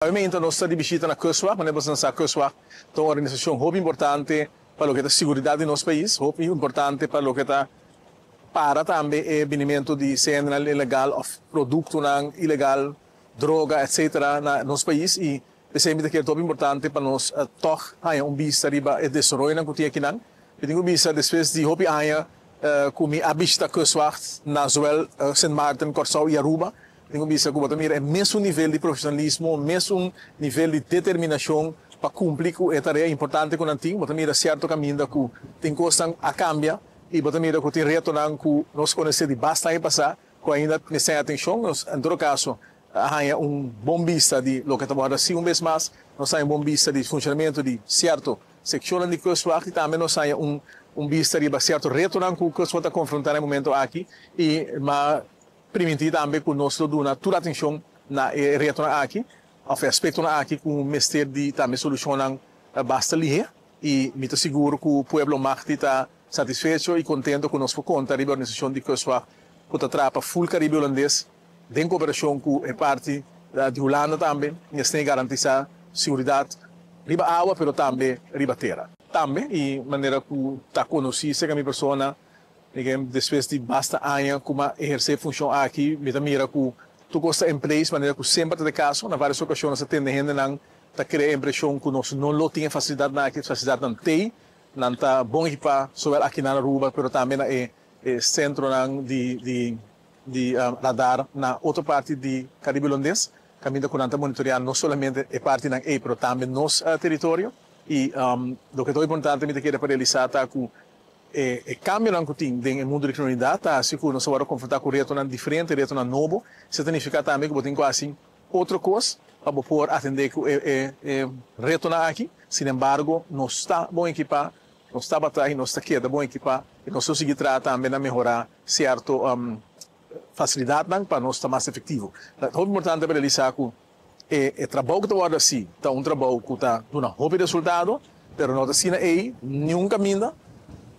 Obviamente nos ta di bishita na Kustwacht, manera boso sa Kustwacht ta un organisashon hopi importante pa loke ta seguridat di nos pais, hopi importante pa loke ta para tambe e binimentu di hendenan ilegal òf produktonan ilegal, droga etc. Na nos pais i p'esei mi ta kere ta hopi importante pa nos tòg haña un bista riba e desaroyonan ku tin akinan. Mi tin ku bisa despues di hopi aña ku mi a bishita Kustwacht na zowel Sint Maarten, Kòrsou i Aruba, Tin ku bisa ku bo ta mira e mesun nivel di profesionalismo, mesun nivel di determinashon pa kumpli ku e tarea importante ku nan tin. Bo ta mira sierto kaminda ku tin kosnan a kambia i bo ta mira ku tin retonan ku nos konosé di basta aña pasá ku ainda mester haña atenshon. Nos en todo kaso a haña un bon bista di loke ta wòrdu hasi un bes mas. Nos a haña un bon bista di funshonamentu di sierto sekshonnan di Kustwacht i tambe nos a haña un un bista riba sierto retonan ku Kustwacht ta konfrontá na e momento aki i ma Primintí tambe ku nos lo duna tur atenshon na e retonan aki òf e aspektonan aki ku mester di tambe solushonnan basta lihé i mi ta sigur ku pueblo Magti ta satisfecho i kontento ku nos por konta riba e organisashon di Kustwacht ku ta traha pa ful Karibe Hulandes den koperashon ku e parti di Hulanda tambe i asina garantisá siguridat riba awa pero tambe riba tera. Tambe i manera ku ta konosí serka mi persona Miken, despues di basta aña ku m'a ehersé e funshon aki, mi ta mira ku tur kos ta en place, manera ku semper ta e kaso. Na vários okashon nos a tende hendenan ta krea e impreshon ku nos no lo tin e fasilidatnan aki. E fasilidatnan t'ei, nan ta bon ekipá, sowel aki na Aruba, pero tambe na e sentronan di di radar na otro parti di Karibe Hulandes, kaminda ku nan ta monitoreá no solamente e partinan ei, pero tambe nos teritorio. I loke ta hopi importante mi ta kere pa realisá ta ku E kambionan ku tin den e mundu di kriminalidat ta hasi ku nos a wòrdu konfrontá ku retonan diferente, retonan nobo. Esei ta nifiká tambe ku bo tin ku hasi otro kos pa bo por atendé ku e retonan aki. Sinembargo, nos ta bon ekipá, nos tabata i nos ta keda bon ekipá i nos lo sigui traha tambe na mehorá sierto fasilidatnan pa nos ta mas efektivo. Ta hopi importante pa realisá ku E trabou ku ta wòrdu hasi ta un trabou ku ta duna hopi resultado, pero no ta asina ei niun kaminda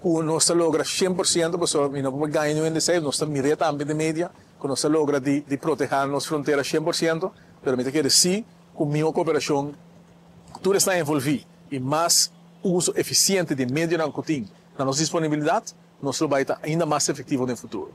ku nos ta logra 100%, pasobra mi no por gaña niun hende esei, nos ta mir'é tambe den media ku nos ta logra di di protehá nos frontera 100%, pero mi ta kere sí ku mihó koperashon ku tur esnan envolví i mas uso efisiente di medionan ku tin na nos disponibilidat, nos lo bai ta ainda mas efektivo den futuro.